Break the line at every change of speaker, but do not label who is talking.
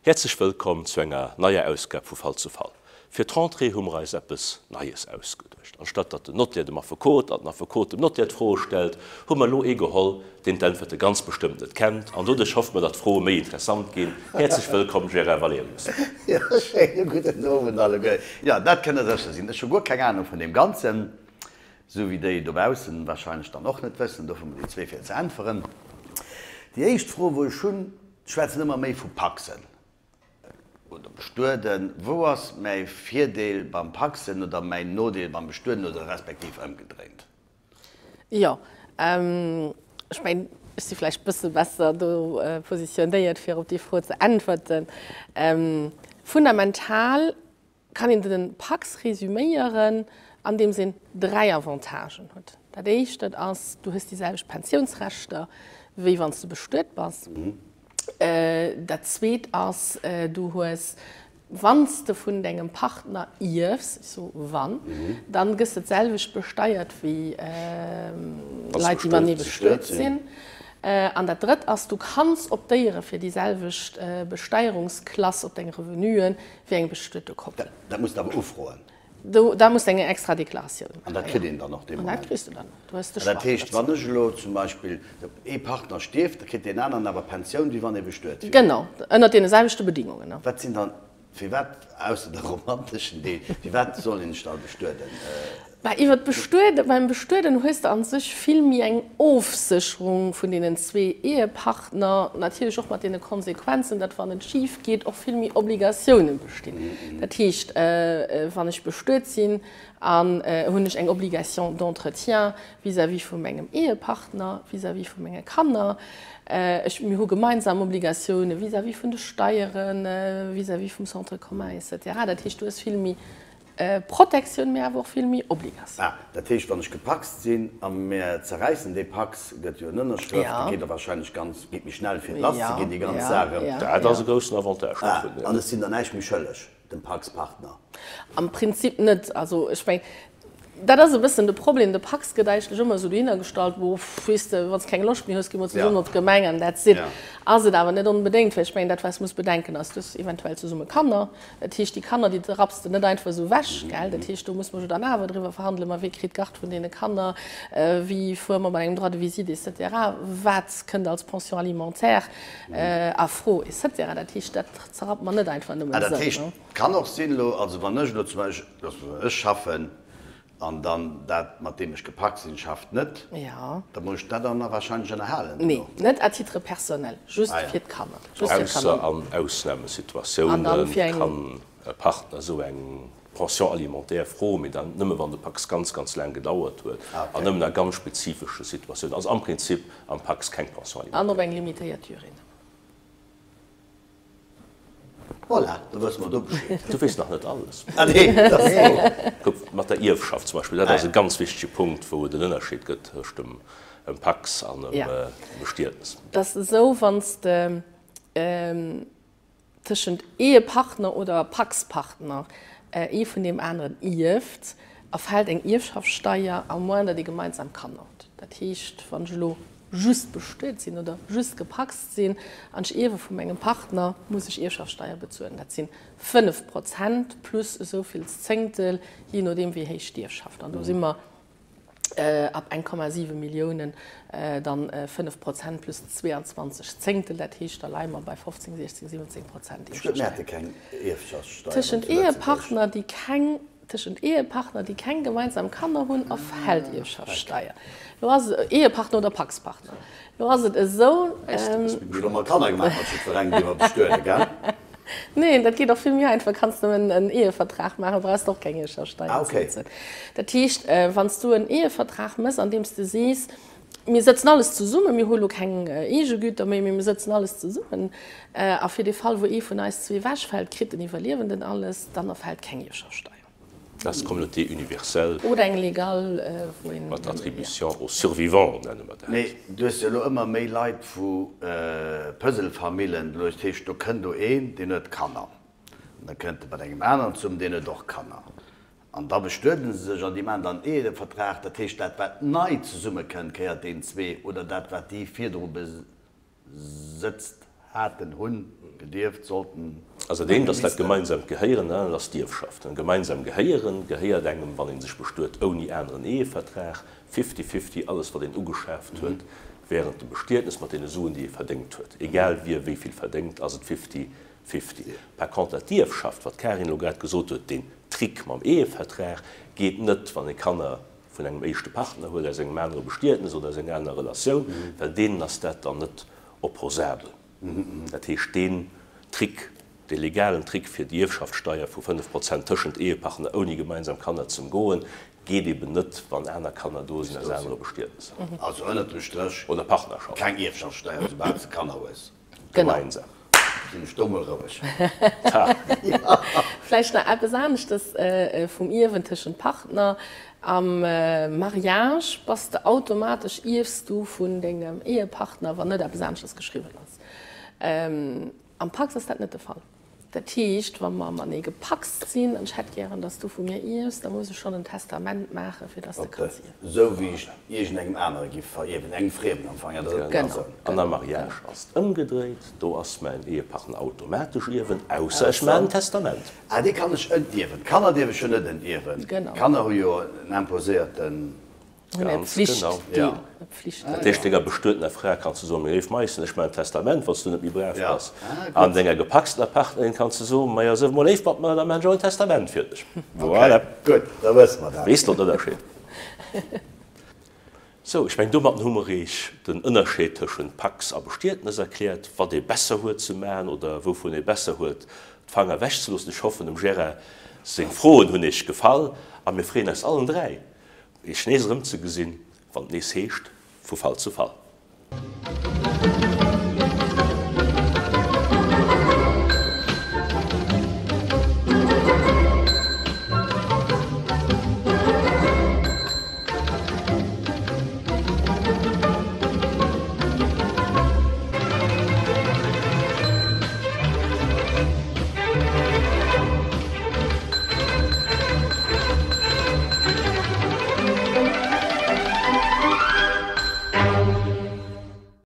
Häerzlech wëllkomm zu enger neier Ausgab vu Fall zu Fall. Fir d'Rentrée hu mer eis eppes Neies ausgeduecht. Anstatt datt den Notaire dem Affekot an den Affekot dem Notaire d'Froe stellt, hu mer elo ee geholl, deen d'Äntwerte ganz bestëmmt net kennt. An doduerch hoffe mer, datt d'Froe méi interessant ginn. Häerzlech wëllkomm Gérard Valerius.
Jo, schéine gudden Owend alleguer. Jo, dat kënnt der sécher sinn. Ech hu guer keng Ahnung vun deem Ganzen, esou wéi déi dobaussen wahrscheinlech dann och net wëssen. Dofir hu mer déi zwee fir ze äntweren. Déi éischt Fro, wou ech hunn, Schwätzen ëmmer méi vu Paxen oder Bestueden. Wou ass mäi Virdeel beim Paxen oder mäin Nodeel beim Bestueden oder respektiv ëmgedréint?
Jo, ech mengen, ech si vläicht e bësse besser do positionéiert, fir op déi Fro ze äntwerten. Fundamental kann een den Pacs resüméieren, andeems een 3 Avantagen huet. Dat éischt, dat ass, du hues déi selwecht Pensiounsrechter, wéi wann s du bestuet bass. Dat zweet ass, du hues, wann s de vun dengem Partner ierfs, ech soe wann, dann gëss de d'selwecht besteiert wéi Leit, déi matenee bestuet sinn. An dat drëtt ass, du kanns optéiere fir déi selwecht Besteierungsklass op deng Revenuen, Wéi eng bestuete Koppel.
Dat muss de awer ufroen.
Do, da muss de eng extra Deklaratioun
maachen. An dat kritt een dann och dee
Moment? An dat kriss du dann och. Du hues de
Choix. Dat heescht, wann ech elo zum Beispill, ee Partner stierft, da kritt deen aneren awer Pensioun, wéi wann ee bestuet
wier? Genau, ënnert deene selwechte Bedingungen.
Wat sinn dann, firwat, ausser de romanteschen Deel, firwat soll een sech da bestueden?
Bah, iwwer d'Bestueden, beim Bestueden hues de an sech vill méi eng Ofsécherung vun deenen zwee Ehepartner, natierlech och mat deene Konsequenzen, datt wann et schif geet, och vill méi Obligatiounen bestinn. Dat heescht, wann ech bestuet sinn, an hunn ech eng Obligation d'entretien vis-à-vis vu mengem Ehepartner, vis-à-vis vu menge Kanner. Ech, mir hu gemeinsam Obligatiounen vis-à-vis vun de Steieren, vis-à-vis vum Centre commun et cetera. Dat heescht, du hues vill méi Protektioun, mee awer och vill méi Obligatioun.
Ah, dat heescht, wann ech gepacst sinn a mir zerräissen dee Pax, gëtt jo en Ënnerschrëft, da geet der wahrscheinlech ganz, geet méi schnell fir et lass ze ginn, déi ganz Saach
erëm. Dat ass e groussen Avantage
dovun, jo. Ah, an ech sinn der näischt méi schëlleg, dem Pax-Partner?
Am Prinzip net. Also ech mengen, dat ass e bëssen de Problem, de Pax gëtt eigentlech ëmmer esou dohinner gestallt, Bon, weess de, wann s de keng Loscht méi hues, gi mer zesummen op d'Gemeng an that's it. Ass et awer net onbedéngt, well ech mengen, dat wat s muss bedenken ass, du hues eventuell zesumme Kanner, Dat heescht, déi Kanner, déi rapps de net einfach esou ewech, gell? Dat heescht, do muss mer jo dann awer driwwer verhandelen, ma wie kritt d'Garde vun deene Kanner, wéi fuere mer mat engem Droit de visite et cetera, wat kënnt als Pension alimentaire a Fro et cetera. Dat heescht, dat zerrappt mer net einfach nëmmen
esou. Ah, dat heescht, et kann och sinn elo, also wann ech elo zum Beispill, loosse mer soen, ech schaffen An dann dat, mat deem ech gepackt sinn, schafft net. Da muss ech dat dann nach wahrscheinlech ënnerhalen
Nee, duerno. net à titre personnel, just fir d'Kanner.
Just fir d'Kanner. Ausser an Ausnamesituatioune kann e Partner esou eng Pension alimentaire froen, mee dann nëmme wann de Pacs ganz, ganz laang gedauert huet an nëmmen a ganz spezifesche Situatiounen. Also am Prinzip am Pacs keng Pension
alimentaire. An op eng limitéiert Durée nëmmen.
Voilà, da wësse mer do Bescheed.
Du weess nach net alles.
Ah nee, dat ass wouer.
Kuck, mat der Ierfschaft zum Beispill, dat ass e ganz wichtege Punkt, wou et en Ënnerscheed gëtt tëscht dem Pacs an dem Bestietnes.
Et ass esou, wann s de tëschent Ehepartner oder Pacspartner ee vun deem aneren ierft, erfält eng Ierfschaftssteier, à moins datt ee gemeinsam Kanner hutt. Dat heescht, wann ech elo just bestuet sinn oder just gepacst sinn an ech ierwe vu mengem Partner, muss ech Ierfschaftssteier bezuelen. Dat sinn 5 Prozent plus esou vill Zéngtel, jee nodeem wéi héich d'Ierfschaft. An do si mer ab 1,7 Milliounen dann 5 Prozent plus 22 Zéngtel, dat heescht da leie mer bei 15, 16, 17 Prozent
Ierfschaftssteier. Ierfschaftssteier.
Tëschent Ehepartner, déi keng Tëschent Ehepartner, déi keng gemeinsam Kanner hunn, erfält Ierfschaftssteier. Lo ass et, Ehepartner oder Pacspartner, lo ass et esou.
Ech hu mat Kanner gemaach, mat jiddwerengem, dee mer bestuede, gell?
Neen, dat geet och vill méi einfach. Kanns nëmmen en Ehevertrag maachen, brauchs de och keng Ierfschaftssteier ze bezuelen. Dat heescht, wann s du en Ehevertrag méchs, an deem s de sees, Mir sëtzen alles zesummen, mir hu lo keng Eegegüter méi, mee mir sëtzen alles zesummen. A fir de Fall, wou ee vun eis zwee ewechfält, kritt den Iwwerliewenden alles, dann erfält keng Ierfschaftssteier.
Dat ass d'Communauté universelle.
Oder eng légale, wou een.
Mat Attribution aux survivants nenne mer dat.
Mee du hues jo elo ëmmer méi Leit vu Puzzle-Famillen, dat heescht, do kënnt do een, deen huet Kanner, an da kënnt e mat engem aneren zesummen, deen huet och Kanner. An da bestueden se sech an déi maachen dann en Ehevertrag. Dat heescht, dat wat nei zesummekënnt, kéiert deen zwee oder dat wat déi virdru besëtzt. Haten, hunn, gedierft, sollten.
Also dat eent ass dat gemeinsamt Gehéieren, dat anert ass d'Ierfschaft. En gemeinsam Gehéieren gehéiert engem, wann ee sech bestuet ouni aneren Ehevertrag, fifty-fifty, alles wat een ugeschaaft huet während dem Bestietnes mat deene Suen déi ee verdéngt huet. Egal wie wéi vill verdéngt, ass et fifty-fifty. Par conter d'Ierfschaft, wat d'Karin elo grad gesot huet, deen Trick mam Ehevertrag geet net, wann ee Kanner vun engem éischte Partner huet, aus engem anere Bestietnes oder aus enger anerer Relatioun, well deenen ass dat dann net opposabel. Dat heescht, deen Trick, dee legalen Trick fir déi Ierfschaftssteier vu 5 Prozent tëschent Ehepartner ouni gemeinsam Kanner ze ëmgoen, geet eben net, wann aner Kanner do sinn aus anere Bestietnesser.
Also ënnert dem Stréch
Oder Partnerschaften.
keng Ierfschaftssteier, soubal s de Kanner hues.
Gemeinsam.
Sinn ech do mol roueg.
Vläicht nach eppes aneschtes vum Ierwen tëschent Partner. Am Mariage bass de automatesch, ierfs du vun dengem Ehepartner, wann net eppes aneschtes geschriwwen ass. Am Pacs ass dat net de Fall. Dat heescht, wa mer matenee gepacst sinn an ech hätt gären, dass du vu mir ierfs, da muss ech schonn en Testament maachen, fir dass de kanns ierwen.
Esou wéi ech iergendengem anere giff verierwen, engem Friemen am Fong, ja, dat ass
Genau. An am Mariage ass et ëmgedréit, do ass mäin Ehepartner automatesch Ierwen, ausser ech maachen en Testament.
Ah, dee kann ech entierwen. D'Kanner dierf ech jo net entierwen.
Genau.
D'Kanner hu jo en imposéierten.
Hunn e
Ganz genau.
Pflichtdeel, e Pflichtdeel.
Dat heescht, denger bestuetener Fra kanns du soen, Léif Maissen, ech maachen en Testament, wann s du net méi brav
Ja.
bass.
Ah,
An
gutt.
denger gepacstener Partnerin kanns du soen, Maja, sëff mol léif mat mer, da maachen ech och en Testament fir dech.
Okay,
Voilà.
gutt, da wësse mer dat.
Weess de den Ënnerscheed? Sou, ech mengen, domatten hu mer Iech den Ënnerscheed tëschent Pacs a Bestietnes erkläert, wat ee besser huet ze maachen oder wouvun ee besser huet d'Fanger ewechzeloossen. Ech hoffen, dem Gérard seng Froen hunn Iech gefall a mir freeën eis allen 3, Iech nees erëmzegesinn, wann et nees heescht, Vu Fall zu Fall.